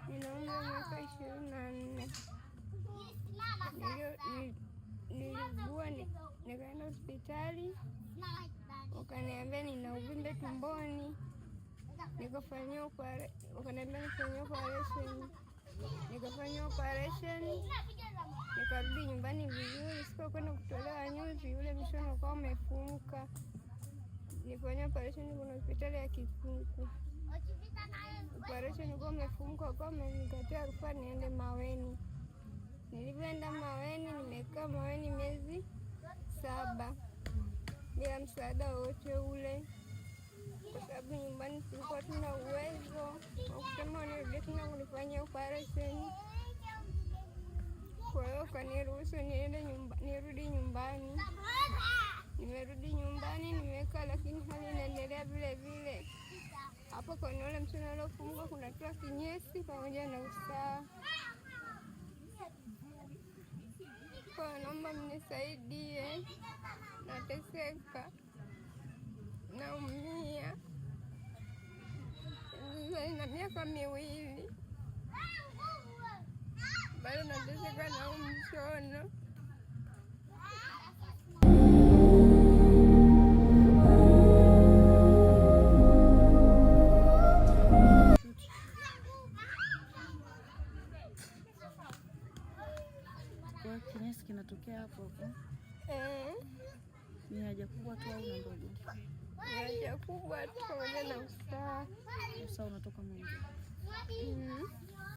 Nina umri wa miaka 24. Niliugua, nikaenda hospitali, wakaniambia nina uvimbe tumboni, nikafanyiwa, wakaniambia nifanyiwe operation, nikafanyiwa operation, nikarudi nyumbani vizuri. Siku kwenda kutolewa nyuzi, ule mshono ukawa umefunguka. Nilifanyiwa operation kuna hospitali ya Kikunku. Operation ukawa umefunguka, wakawa wamenikatia rufaa niende Maweni. Nilivyoenda Maweni, nimekaa Maweni miezi 7 bila msaada wowote ule, kwa sababu nyumbani tulikuwa tuna uwezo wa kusema wanirudie tena kunifanyia operation. Kwa hiyo kaniruhusu niende nirudi nyumbani. Nimerudi nyumbani, nimekaa, lakini hali inaendelea vile vile. Hapo kwenye ule mshono uliofungwa kunatoa kinyesi pamoja na usaha. Kwa naomba mnisaidie, nateseka, naumia. Sasa ina miaka 2 bado nateseka na huu mshono. Kwa kinyesi kinatokea hapo hapo. Eh. Ni haja kubwa tu au na ndogo? Ni haja kubwa tu pamoja na usaha. Usaha unatoka mwingi.